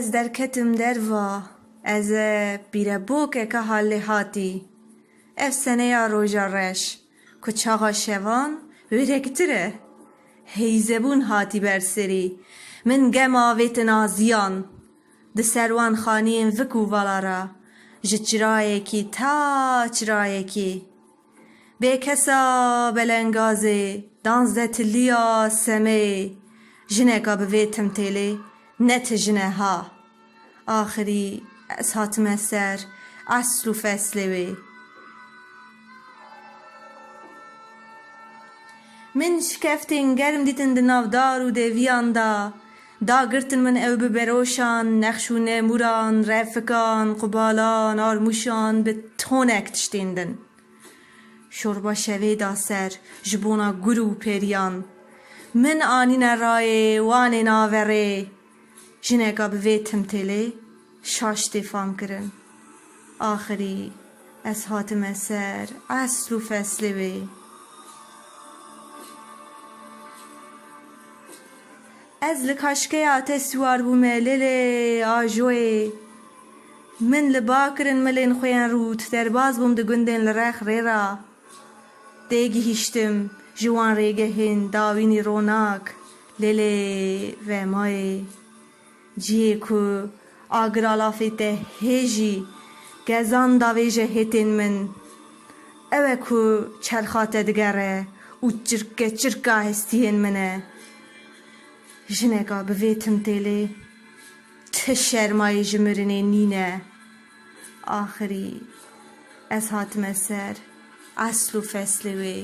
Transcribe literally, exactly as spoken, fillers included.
Ez derketim derva, ez e pîrebokeke halêhatî. Ev seneya roja reş, ku çaxa şevan wêrektir e. Heyzebûn hatî ber serî. Min gem avêtin aziyan. Di ser wan xaniyên vik û vala re, ji çirayekî ta çirayekî. Bêkesa belengazê, danzdetiliya semê, jineka bi vê timtêlê ne tijine ha. Axirî ez hatime ser esl û feslê wê. Min şikeftên germ dîtin di nav dar û deviyan de. Dagirtin min ew bi beroşan, nexş û nemûran, refikan, qubalan, armûşan, bi tonek tiştên din. Şorba şevê da ser ji bona gur û periyan. Min anîne rayê, wan ê naverê. Jineka bi vê timtêlê şaş tê fam kirin. Axirî ez hatime ser esl û feslê wê. Ez li kaşkeya te siwar bûme, lê lê ajoyê. Min li ba kirin milên xwe yên rût, derbaz bûm di gundên li rex rê re. Têgihîştim ji wan rêgehên dawînî ronak, lê lê vemayê. Cihê ku agira lafê te hê jî kezan davêje hêtên min. Ew e ku çerxa te digere û çirke çirka hestiyên min e. Jineka bi vê timtêlê ti şermayê ji mirinê nîne. Axirî ez hatime ser esl û feslê wê.